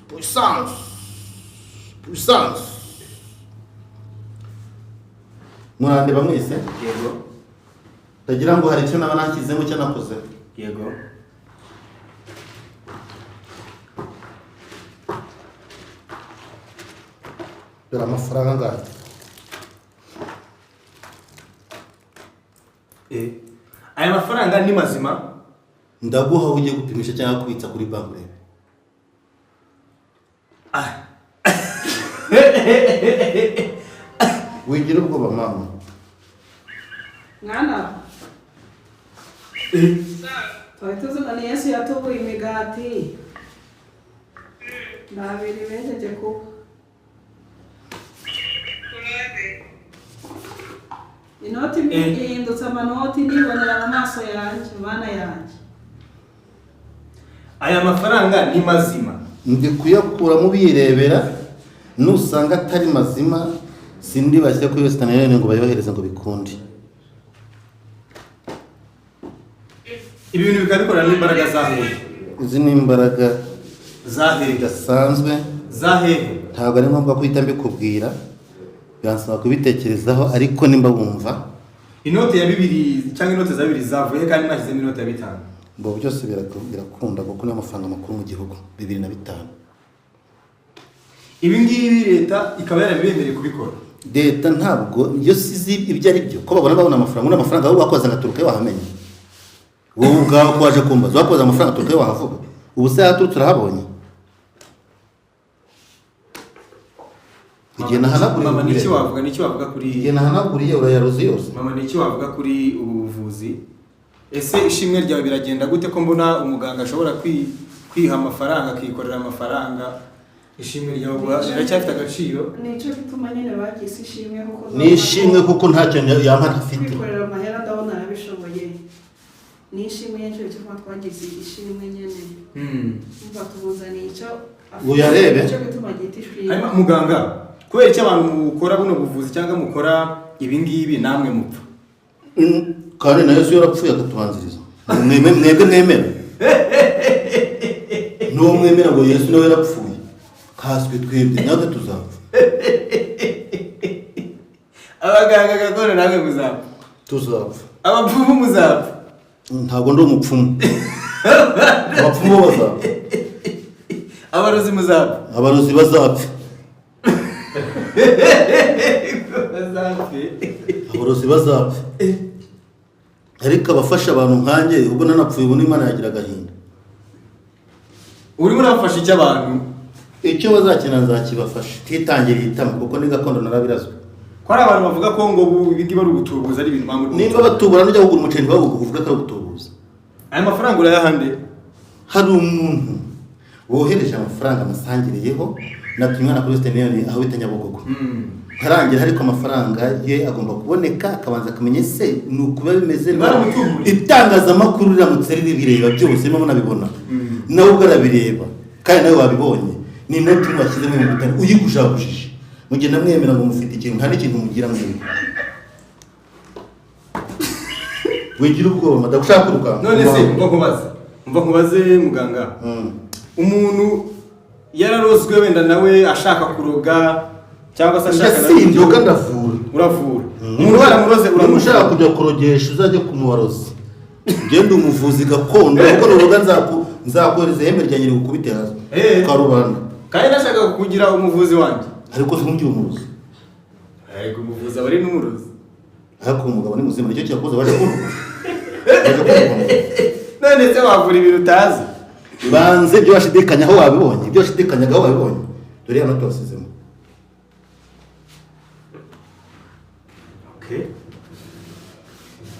Puissance. Puissance. Murandeba mwese? Yego. Ndagira ngo hari icyo naba nashyizemo cyo nakoze. Yego. Dore amafaranga angahe? Aya mafaranga ni mazima? Ndaguha ujye gupimisha cyangwa kubitsa kuri banki urebe. Wigira ubwoba mama. Mwana. Twari tuzana Yesu yatubuye imigati. Babiri bejeje kuba. Inoti ihindutse amanoti nibonera mu maso yanjye, mana yanjye. Aya mafaranga ni mazima. Ndi kuyakuramo birebera, nusanga atari mazima sindi bashyira kuri Western Union ngo bayohereze ngo bikunde. Ibi bintu bikabikora n'imbaraga za hehe? Izi ni imbaraga za hehe zidasanzwe. Za hehe? Ntabwo ari ngombwa guhita mbikubwira, biransaba kubitekerezaho, ariko nimba wumva inote ya 2 cyangwa inote za 2 zavuye kandi nashyizemo inote ya 5. Ngo byose birakunda kuko ni amafaranga makuru mu gihugu 2005. Ibi ngibi leta ikaba yarabibemereye kubikora. Leta ntabwo iyo sizi ibyo ari byo ko babona babona amafaranga, undi amafaranga wowe wakoze agaturuka yo wahamenye. Wowe ubwawe ko waje kumbaza wakoze amafaranga aturuka yo wahavuga. Ubu se yaturutse urahabonye. Igihe nahanaguriye, Mama, niki wavuga, niki wavuga kuri igihe nahanaguriye urayaruzi yose. Mama, niki wavuga kuri ubu buvuzi? Ese ishimwe ryawe biragenda gute ko mbona umuganga ashobora kwiha amafaranga, akikorera amafaranga? Ishimwe ryawe riracyafite agaciro? Nicyo gituma nyine bagise ishimwe, kuko Ni ishimwe kuko ntacyo yampa ntafite. Kwikorera amahera ndabona arabishoboye, ni ishimwe nicyo gituma twagize ishimwe nyine. Umva, tumuzaniye icyo afite. Uyarebe. Nicyo gituma gita ishimwe. Hanyuma muganga, kubera icyo abantu mukora buno buvuzi cyangwa mukora ibi ngibi namwe mupfa? Kandi na Yesu yarapfuye akatubanziriza. Mwebwe mwemera n'uwo mwemera ngo Yesu nawe yarapfuye, kaswe twebwe natwe tuzapfa. Abaganga gakondo namwe muzapfa? Tuzapfa. Abapfumu muzapfa? Ntabwo ndi umupfumu, abapfumu bo bazapfa. Abarozi muzapfa? Abarozi bazapfa. Bazapfe. Abarozi bazapfa, ariko abafasha abantu nkanjye, ubwo nanapfuye ubu n'Imana yagira agahinda. Urimo urafasha icyo abantu? Icyo bazakina nzakibafasha titangiriye itama, kuko ni gakondo narabirazwe. Ko hari abantu bavuga ko ngo ibi ngibi ari ubutubuzi, ari ibintu mpamvu. Nimba batubura, nujya kugura umuceri ntibaguhe, uvuge ko ari ubutubuzi. Aya mafaranga urayahande? Hari umuntu wohereje amafaranga amusangiriyeho, natumye umwana kuri Western Union aho bita Nyabugogo ntarangira, ariko amafaranga ye agomba kuboneka, akabanza akamenya ese ni ukuba bimeze. Baramutuburiye. Itangazamakuru riramutse riribireba byose, murimo munabibona, nawe ubwo arabireba kandi nawe wabibonye. Ni inoti imwe washyizemo 50,000 uyigushagujije, mugenda mwemera ngo mufite ikintu, nta n'ikintu mugira mwemera. Wigira ubwoba madamu, ushaka kwirukanka. None se mva nkubaze muganga, umuntu yararozwe wenda nawe ashaka kuroga cyangwa se ashaka Njye sindoga, ndavura. Uravura. Umuntu baramuroze, Niba uramushaka ushaka kujya kurogesha uzajye ku mubarozi, ngende umuvuzi gakondo, kuko nuroga nzakohereza ihembe ryanjye rigukubite hasi karubanda. Kandi nashaka kugira umuvuzi wanjye. Ariko sinjye umurozi. Yego, umuvuzi aba ari n'umurozi. Ariko umugabo ni muzima, nicyo cyakoze baje kuntuka, baje kuntuka. None se wavura ibintu utazi? Banze ibyo washidikanyaho wabibonye, ibyo washidikanyagaho wabibonye, dore ya noti wasizemo. Okay.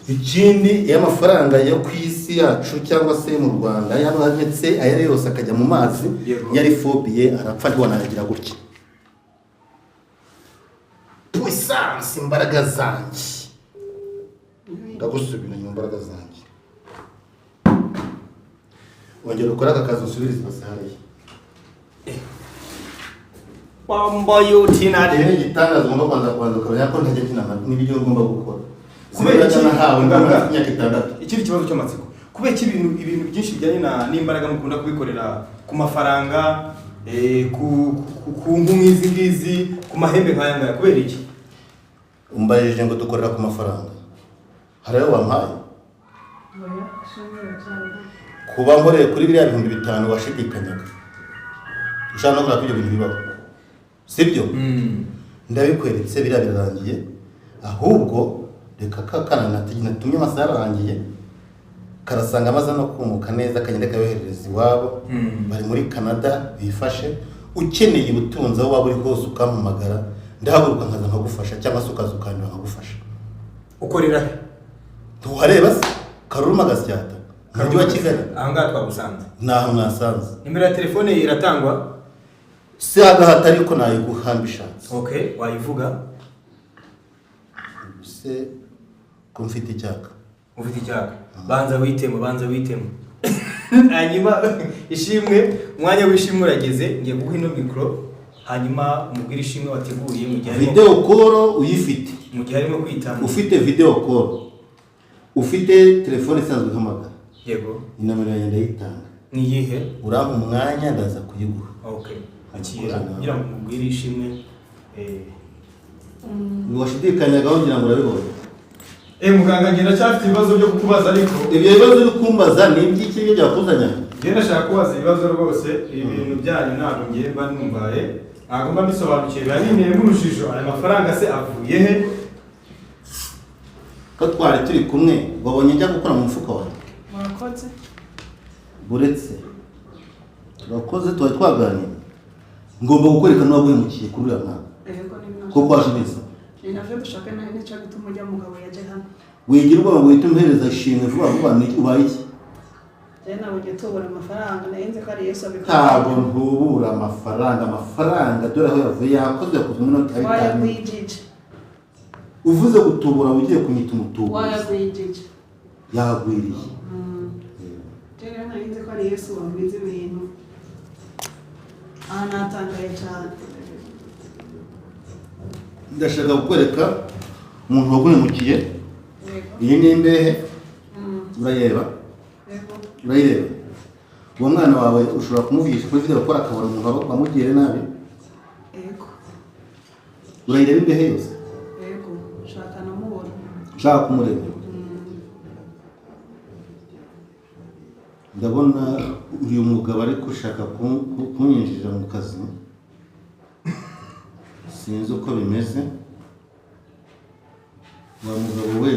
Ikindi, iyo amafaranga yo ku isi yacu cyangwa se mu Rwanda yabonetse ayo ari yose akajya mu mazi, yari fobiye arapfa, ntiwanayagira gutya. Puissance, imbaraga zanjye, ndagusubira mu mbaraga zanjye. Wongera ukore aka kazi, usubirize ibase hariya. Wambaye utinari. Ibi ni igitangaza, ugomba kubanza ukamenya ko ntajya nkina n'ibyo ugomba gukora. Kubera iki? Nahawe Muganga, imyaka 6. Ikindi kibazo cy'amatsiko, kubera iki ibintu byinshi bijyanye n'imbaraga mukunda kubikorera ku mafaranga, ku nku nk'izi ngizi, ku mahembe nk'aya ngaya, kubera iki? Umbajije ngo dukorera ku mafaranga, hari ayo wampaye? Oya, ishimwe riracyari. Kuba nkoreye kuri biriya 5000 washidikanyaga, ushaka no kureba ko ibyo bintu bibaho, sibyo? Ndabikweretse, biriya birarangiye. Ahubwo reka ka kana natumye amasaha ararangiye, karasanga amaze no kumuka neza, kagenda kayoherereza iwabo. Bari muri Canada, bifashe. Ukeneye ubutunzi aho waba uri hose ukampamagara, ndahaguruka nkaza nkagufasha, cyangwa se ukaza ukanyura nkagufasha. Ukorera he? Ntuhareba se? Karuruma Gasyata, mu mujyi wa Kigali. Aha ngaha twagusanze? Naho mwasanze. Nimero ya telefone iratangwa? Si agahata, ariko nayiguha mbishatse. Okay, wayivuga. Se ko mfite icyaka? Ufite icyaka, banza witemo, banza witemo. Hanyuma ishimwe, umwanya w'ishimwe urageze. Ngiye kuguha ino mikoro, hanyuma umubwire ishimwe wateguye mu gihe harimo Video call uyifite? Mu gihe harimo kwitama. Ufite video call, ufite telefone isanzwe ihamagara? Yego. Inomero yanjye ndayitanga. Ni iyihe? Urampa umwanya ndaza kuyiguha. Okay, akira kugira ngo umubwire ishimwe. Washidikanyagaho ngira ngo urabibonye. Muganga, ngenda cyafite ibibazo byo kukubaza, ariko Ibyo bibazo uri kumbaza ni iby'iki byo byakuzanya? Ngenda ndashaka kubaza ibibazo rwose. Ibi bintu byanyu ntabwo ngiye mba numvaye, ntabwo mba mbisobanukiwe, biba binteyemo urujijo. Aya mafaranga se avuye he? Ko twari turi kumwe, wabonye njya gukora mu mufuka wawe? Murakoze. Buretse, turakoze, tuba twaganira, ngomba kukwereka n'uwaguhemukiye kuri uriya mwana. Yego. ni Ko kwaje neza. Ni navyo dushaka nawe nicyo gituma ujya mugabo yaje hano. Wigira ubwoba ngo uhite umuhereza ishimwe vuba vuba ni ubaye iki? Rero nabonye tubura amafaranga nari nzi ko ari Yesu abikora. Ntabwo ntubura amafaranga, amafaranga dore aho yavuye yakozwe ku minota itanu. Wayagwijije. Uvuze gutubura ugiye kunyita umutubuzi. Wayagwijije. Yagwiriye. Rero nari nzi ko ari Yesu wagwiza ibintu. Aha natangaye cyane. Ndashaka kukwereka umuntu waguhemukiye. Iyi ni imbehe. Urayireba? Urayireba? Uwo mwana wawe ushobora kumuvugisha kuri video akora akabona umuntu wamugiriye nabi? Yego. Urayireba imbehe yose? Yego, shaka namubona. Ushaka kumureba? Ndabona uyu mugabo ariko ushaka kunyinjira mu kazi. Sinzi uko bimeze. Wa mugabo we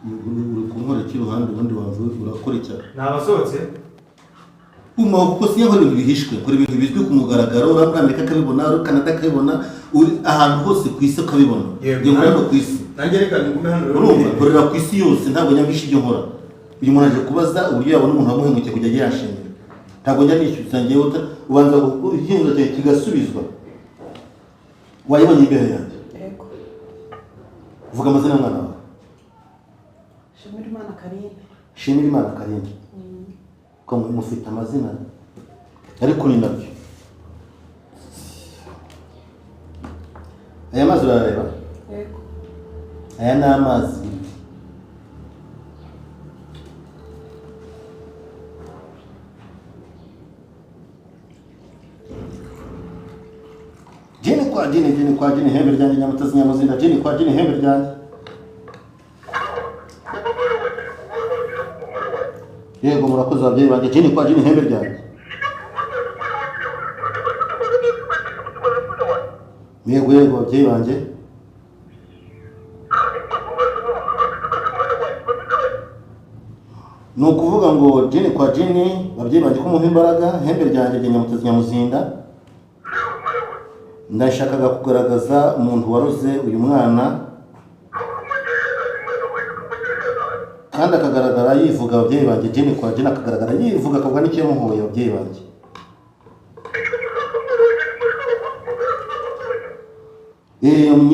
uri kunkora iki iruhande ubundi wavuye urakora icyaha? Nabasohotse. Uma kuko sinkora ibintu bihishwe, nkora ibintu bizwi ku mugaragaro, uri muri Amerika akabibona, uri Canada akabibona, uri ahantu hose ku isi akabibona. Yego. Njye nkora hano ku isi. Nanjye reka ngume hano rero. Urumva nkorera ku isi yose ntabwo njya ibyo nkora. Uyu muntu aje kubaza uburyo yabona umuntu wamuhemukiye kujya ajya yashimira. Ntabwo njya nishyuza njyewe ubanza icyifuzo cyawe kigasubizwa. Wayibonye imbere yanjye? Yego. Vuga amazina y'umwana wawe. Shimirimana Karine. Shimirimana Karine. Ko mufite amazina ariko ni nabyo. Aya mazi urareba? Yego. Aya ni amazi. Jini kwa jini, jini kwa jini, hembe ryanjye nyamutezi nyamuzinda, jini kwa jini, hembe ryanjye. Yego murakoze ababyeyi banjye, jini kwa jini, hembe ryanjye. Yego yego ababyeyi banjye. Ni ukuvuga ngo jini kwa jini, ababyeyi banjye ko mumpa imbaraga, hembe ryanjye rya nyamutezi nyamuzinda. Ndashakaga kugaragaza umuntu waroze uyu mwana kandi akagaragara yivuga ababyeyi banjye, jini kwa jini akagaragara yivuga akavuga n'icyo yamuhoye ababyeyi banjye.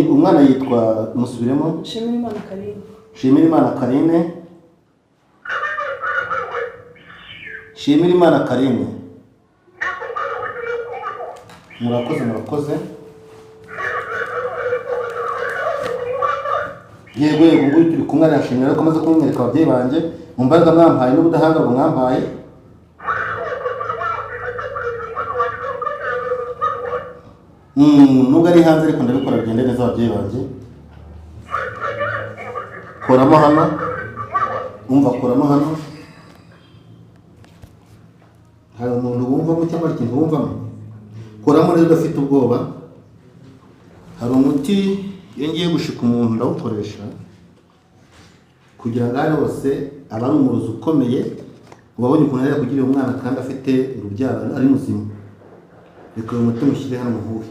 Umwana yitwa musubiremo. Shimirimana Karine. Shimirimana Karine. Shimirimana Karine. Murakoze murakoze. Yego yego nguyu turi kumwe arashimira ko amaze kumwereka ababyeyi banjye mu mbaraga mwampaye n'ubudahangarwa mwampaye. Nubwo ari hanze ariko ndabikora bigende neza ababyeyi banjye. Koramo hano, umva koramo hano. Hari umuntu wumvamo cyangwa ikintu wumvamo? Koramo rero udafite ubwoba. Hari umuti iyo ngiye gushika umuntu ndawukoresha kugira ngo aho hose aba ari umurozi ukomeye, ubabonye ukuntu ari kugira uyu mwana kandi afite urubyaro ari muzima. Reka uyu muti mushyire hano muhuhe.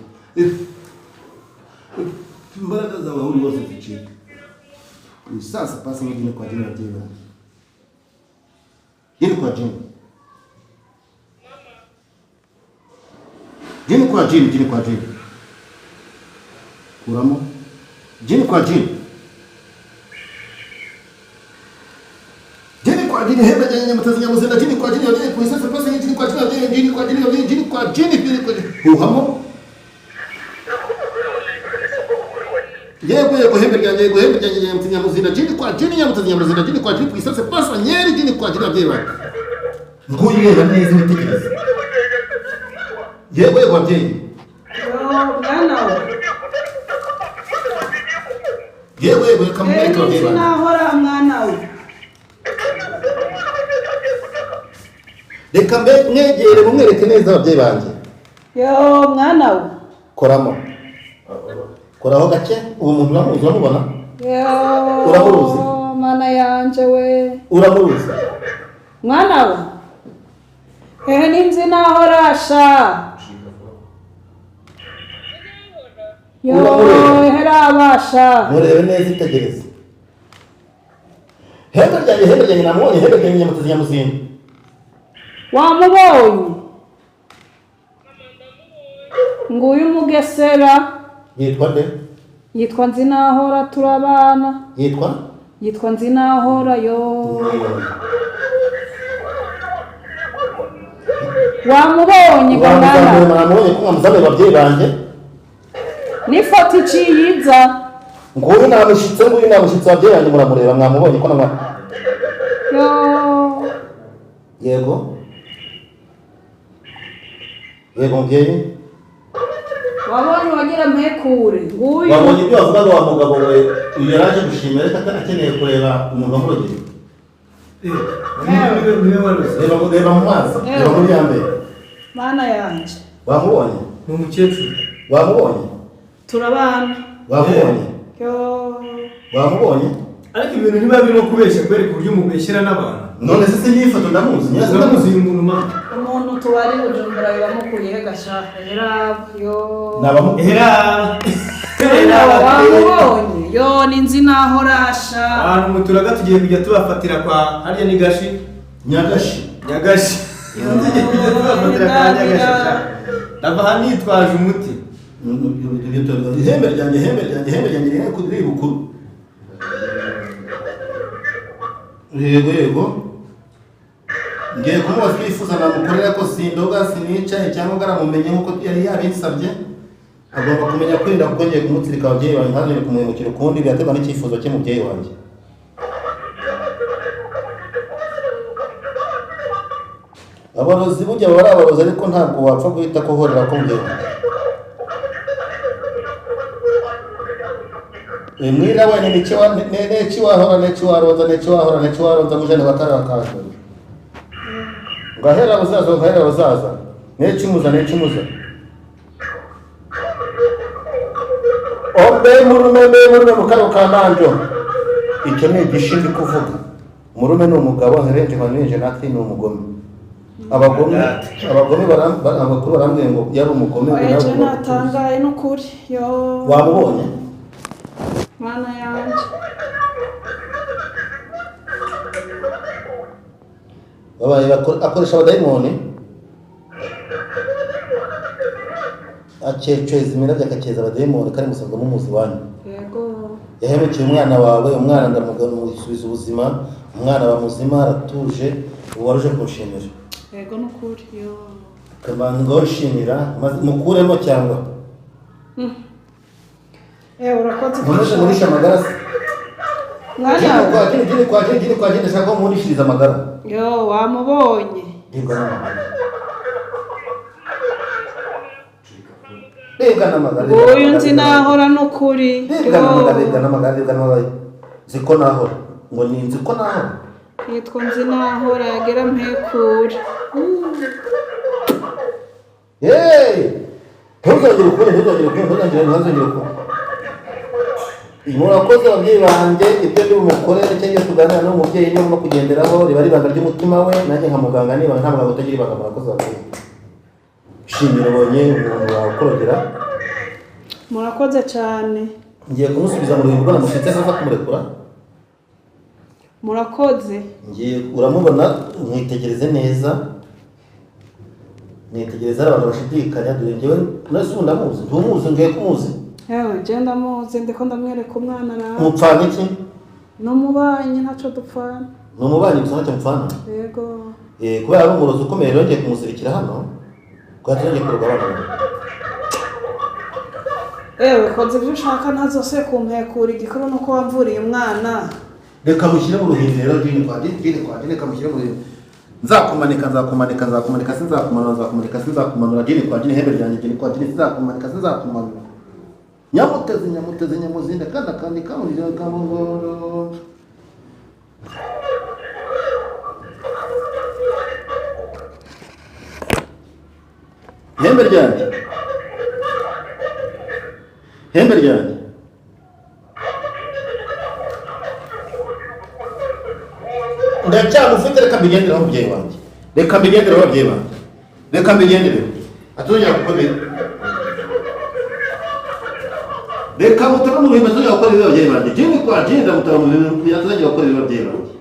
Imbaraga zawe aho uri hose zicika. Sasa pasi nyingine kwa jina la Jina. Jini kwa jini. Jini kwa jini, jini kwa jini. Kuramo. Jini kwa jini. Jini kwa jini, hebe jini mtazi nyamuzinda, jini kwa jini, jini kwa sasa pasi jini kwa jini, jini kwa jini, jini kwa jini, jini kwa jini. Huhamo. Yego yego hebe ryanjye, yego hebe ryanjye nyamutezi nyamuzinda, jini kwa jini nyamutezi nyamuzinda, jini kwa jini kwisase pasa nyeri jini kwa jini abyeyi banjye. Nguyu reba neza witegereze. Yego yego abyeyi. Mwana we. Yego yego reka mwereke ababyeyi banjye. Sinahora mwana we. Reka mbe mwegere mumwereke neza ababyeyi banjye. Yo mwana we. Koramo. Koraho gake, uwo muntu uramuzi uramubona? Yo. Uramuruzi? Mana yanje we. Uramuruzi? Mwana we. Ehe ninzi nahora sha. Yo, herabasha. Murebe neza, itegereze. Hembe ryanjye namubonye, hembe ryanjye nyamutezi nyamuzinda. Wamubonye? Nguyu Mugesera. Yitwa nde? Yitwa Nzinahora, turabana. Yitwa? Yitwa Nzinahora, yo. Wamubonye gangana? Namubonye ko nkamuzamuye ababyeyi banjye. N'ifoto iciyiza. Nguyu namushyitse, nguyu namushyitse, ababyeyi banjye muramureba, mwamubonye ko namwa. Yo. Yego. Yego mubyeyi. Wabonye wagira mpekure. Nguyu. Wabonye ibyo wavugaga wa mugabo we, uyu yaraje gushimira ariko akeneye kureba umuntu wamurogeye. Reba mu mazi, reba muri ya mbere. Mana yanjye. Wamubonye? Ni umukecuru. Wamubonye? Turabana. Wamubonye? Yo. Wamubonye? Ariko ibintu ntibiba birimo kubeshya kwereka uburyo mubeshyera n'abantu. None se sinyifoto ndamuzi, nyirazo ndamuzi uyu muntu ma. Umuntu tubari Bujumbura bibamukuye he gasha. Hera yo. Hera. Wamubonye? Yo, ni Nzinahora sha. Ahantu muturaga tugiye kujya tubafatira kwa harya ni Gashi. Nyagashi. Nyagashi. Tugiye kujya tubafatira kwa Nyagashi sha. Ndava aha nitwaje umuti. Ihembe ryanjye, ihembe ryanjye, ihembe ryanjye riri bukuru. Yego yego. Ngiye kumubaza icyo yifuza namukorera ko sindoga sinicaye cyangwa ngo aramumenye nk'uko yari yabinsabye. Agomba kumenya kwirinda kuko ngiye kumutsirika ababyeyi banjye ntazongere kumuhemukira ukundi, biraterwa n'icyifuzo cye mubyeyi wanjye. Abarozi burya baba ari abarozi ariko ntabwo wapfa guhita kuhorera ko mubyeyi wanjye. Mwira wene neki wahora neki waroza neki wahora neki waroza mujane batarakajwe. Ngahera buzaza ngahera buzaza neki muza neki muza. Ombe murume mukaro kananjo. Icyo ni igishindi kuvuga. Murume ni umugabo nkerenje nkanije natwe ni umugome. Abagome abakuru barambwiye ngo yari umugome ngo nawe. Natangaye n'ukuri. Yo. Wamubonye? Mana yanjye. Babaye akoresha abadayimoni akeceza imirabyo akakeza abadayimoni kandi musanzwe mumuzi wanyu. Yego. Yahemukiye umwana wawe, umwana ndamusubiza ubuzima, umwana wa muzima aratuje, ubu waruje kunshimira. Yego n'ukuri. Yo. Kabango nshimira mukuremo cyangwa Urakoze. Nkomeje murisha amagara se. Mwana kwa kini ndashaka ko murishiriza amagara. Yo, wamubonye. Ribwa n'amagara. Nguyu Nzinahora n'ukuri. Ribwa n'amagara. Nziko nahora. Ngo ni nziko nahora. Yitwa Nzinahora yagera mpekure. Hey! Ntuzongere ukundi, ntuzongere ukundi. Murakoze ababyeyi banjye, ibyo ndi bumukorere cyangwa tuganira n'umubyeyi niba kugenderaho riba ari ibanga ry'umutima we, nanjye nka muganga niba nta muganga utagira ibanga. Murakoze ababyeyi. Shimira ubonye umuntu wakorogera. Murakoze cyane. Ngiye kumusubiza mu ruhingo namushyitse aza kumurekura. Murakoze. Ngiye uramubona mwitegereze neza. Nitegereza abantu bashidikanya dore njyewe nase ubu ndamuzi, ntumuzi ngiye kumuzi. Yewe je ndamuzi ndiko ndamwereka umwana nawe. Mupfana iki? N'umubanyi ntaco dupfana. N'umubanyi gusa ntacyo mupfana? Yego. Kubera ari umurozi ukomeye rero ngiye kumuzirikira hano. Kuko atangiye kuroga abana. Ewe koze ibyo ushaka ntazose kumpekura igikuru nuko wamvuriye umwana. Reka mushyire mu ruhimbi rero dini kwa dini reka mushyire mu ruhimbi. Nzakumanika nzakumanika sinzakumanura nzakumanika sinzakumanura dini kwa dini hembe ryanjye dini kwa dini sinzakumanika sinzakumanura. Nyamutezi nyamuzinda kandi akandi kamurira kamugoro. Hembe ryanjye. Hembe ryanjye. Ndacyagufite reka mbigendereho mubyeyi wanjye. Reka mbigendereho ababyeyi banjye. Reka mbigendereho. Atuzongera gukomera. Reka mutaba mu bintu atazajya gukora ibibabyeyi banjye. Jini kwa jini ndamutaba mu bintu atazajya gukora ibibabyeyi banjye.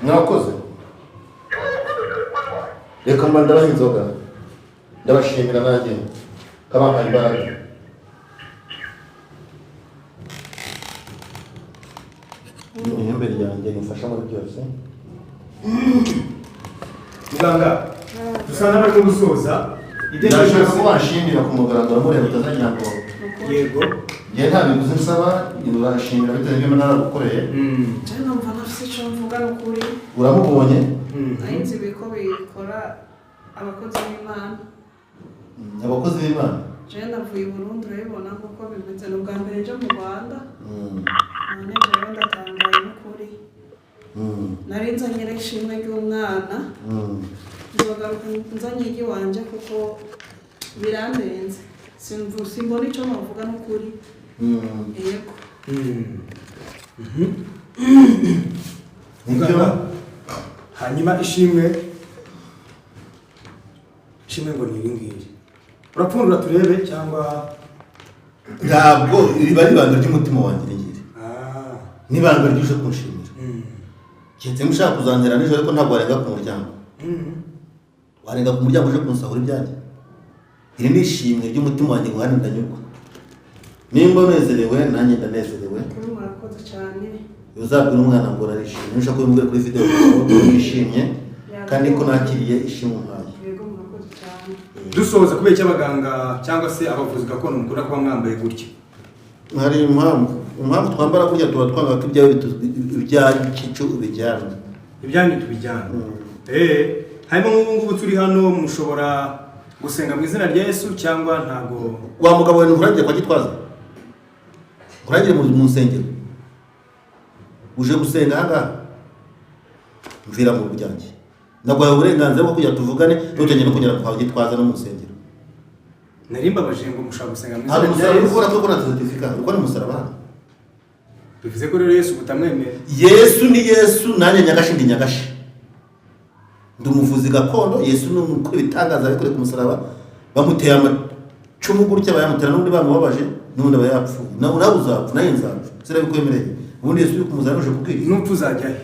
Mwakoze. Reka mba ndabaha inzoga. Ndabashimira nanjye. Kabampaye imbaraga. Ihembe ryanjye rimfasha muri byose. Muganga, dusa n'abari gusoza. Ndashaka ko wanshimira ku mugaragaro mureba utazagira ngo yego. Njye nta biguzi nsaba, urashimira bitewe n'ibyo naragukoreye. Je numva ntafise ico mvuga n'ukuri. Uramubonye? Nari nzi ko bikora abakozi b'Imana. Abakozi b'Imana? Je ndavuye i Burundi urabibona kuko bimeze, ni ubwa mbere nje mu Rwanda. None jewe ndatangaye n'ukuri. Nari nzanye ishimwe ry'umwana. Nzogaruka nzanye iry'iwanje kuko birandenze. Simbona ico novuga n'ukuri. Yego. Muganga, hanyuma ishimwe ngo ni iri ngiri. Urapfundura turebe cyangwa ntabwo riba ari ibanga ry'umutima wanjye iri ngiri. N'ibanga ry'uje kunshimira. Keretse mushaka kuzantera nijoro ariko ntabwo warenga ku muryango. Warenga ku muryango uje kunsahura ibyanjye. Iri ni ishimwe ry'umutima wanjye ngo hano ndanyurwa. Nimba unezerewe nanjye ndanezerewe. Murakoze cyane. Uzabwira umwana ngo narishimye, nushaka kubimubwira kuri video ngo nishimye kandi ko nakiriye ishimwe umpaye. Yego murakoze cyane. Dusoza kubera icyo abaganga cyangwa se abavuzi gakondo mukunda kuba mwambaye gutya. Hari impamvu twambara gutya, tuba twanga ko ibyawe ibyacu ubijyana. Ibyanyu tubijyana. Harimo nk'ubu ngubu turi hano mushobora gusenga mu izina rya Yesu cyangwa ntago. Wa mugabo we nkurangire kwa Gitwaza? Nkurangire mu nsengero? Uje gusenga aha ngaha? Mvira mu byanjye. Naguhaye uburenganzira bwo kujya tuvugane, ntujye no kugera kwa Gitwaza no mu nsengero. Nari mbabaje ngo mushaka gusenga mu izina rya Yesu. Ukora ko na certificat, ukora umusaraba. Bivuze ko rero Yesu utamwemera. Yesu ni Yesu, nanjye nyagashi ndi nyagashi. Ndi umuvuzi gakondo, Yesu ni umukuru ibitangaza bikoreye ku musaraba, bamuteye amacumu gutya bayamutera n'undi bamubabaje, n'undi aba yapfuye. Nawe uzapfa, nawe nzapfa. Sirabikwemereye. Ubundi Yesu uri kumuzana uje kubwiriza. Nupfa uzajya he?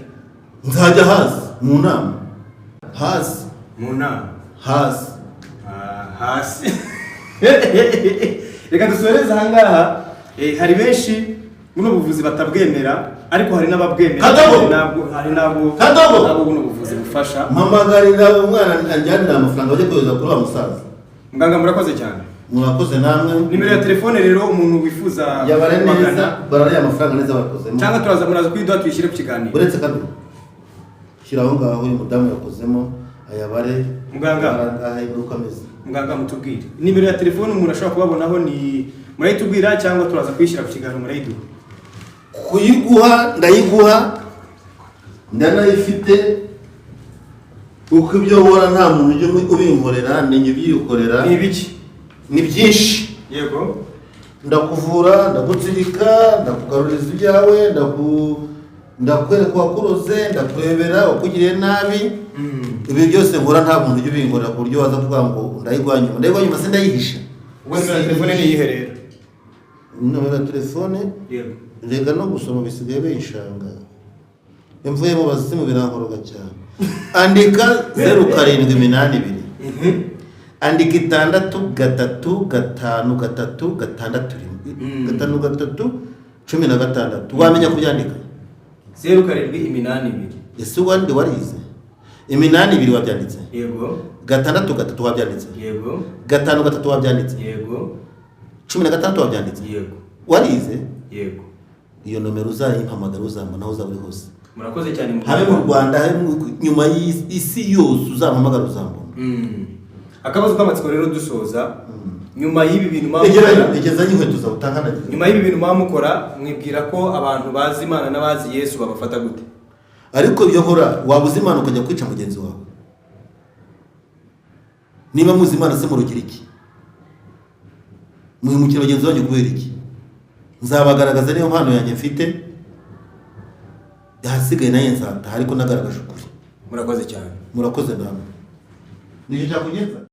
Nzajya hasi mu nama. Hasi mu nama. Hasi. Hasi. Reka dusoreze aha ngaha. Hari benshi buno buvuzi batabwemera ariko hari n'ababwemera. Hari nabo nabo buno buvuzi bufasha. Mpamagarira umwana anjyanira amafaranga ajye kohereza kuri wa musaza. Muganga murakoze cyane. Murakoze namwe. Nimero ya telefone rero umuntu wifuza yabare neza, barare amafaranga neza bakozemo. Cyangwa turaza muraza kuyiduha tuyishyire ku kiganiro. Uretse kandi shyira aho ngaho uyu mudamu yakozemo ayabare. Muganga ameze. Muganga mutubwire. Nimero ya telefone umuntu ashobora kubabonaho ni murayitubwira cyangwa turaza kuyishyira ku kiganiro murayiduha. Kuyiguha ndayiguha ndanayifite uko ibyo ubona nta muntu ujya ubinkorera ni njye ubyikorera. Ni ibiki? Ni byinshi. Yego. Ndakuvura, ndagutsirika, ndakugaruriza ibyawe, ndakwereka wakuroze, ndakurebera wakugiriye nabi. Ibi byose nkora nta muntu ujya ubinkorera ku buryo waza kuvuga ngo ndayiguha nyuma. Ndayiguha nyuma sindayihisha. Ubwo nimero ya telefone ni iyihe rero? Nimero ya telefone? Yego. Rega no gusoma bisigaye binshanga. Imvuye mu bazimu birankoroga cyane. Andika 0782. Andika 6 3 5 3 6 1. 5 3 16. Wamenya kubyandika? 0782. Ese wandi warize? 82 wabyanditse? Yego. 6 3 wabyanditse? Yego. 5 3 wabyanditse? Yego. 16 wabyanditse? Yego. Warize? Yego. Iyo nomero uzayimpamagara uzambona aho uzaba uri hose. Murakoze cyane. Habe mu Rwanda, habe nyuma y'isi yose uzampamagara uzambona. Akabazo k'amatsiko rero dusoza. Nyuma y'ibi bintu mwamukora, egeza inkweto zawe utankanagira. Nyuma y'ibi bintu mwamukora mwibwira ko abantu bazi Imana n'abazi Yesu babafata gute? Ariko ibyo nkora wabuze Imana ukajya kwica mugenzi wawe. Niba muzi Imana se murugira iki? Muhemukira bagenzi banyu kubera iki? Nzabagaragaza niyo mpano yanjye mfite, ahasigaye naye nzataha ariko nagaragaje ukuri. Murakoze cyane. Murakoze namwe. Nicyo cyakugenza.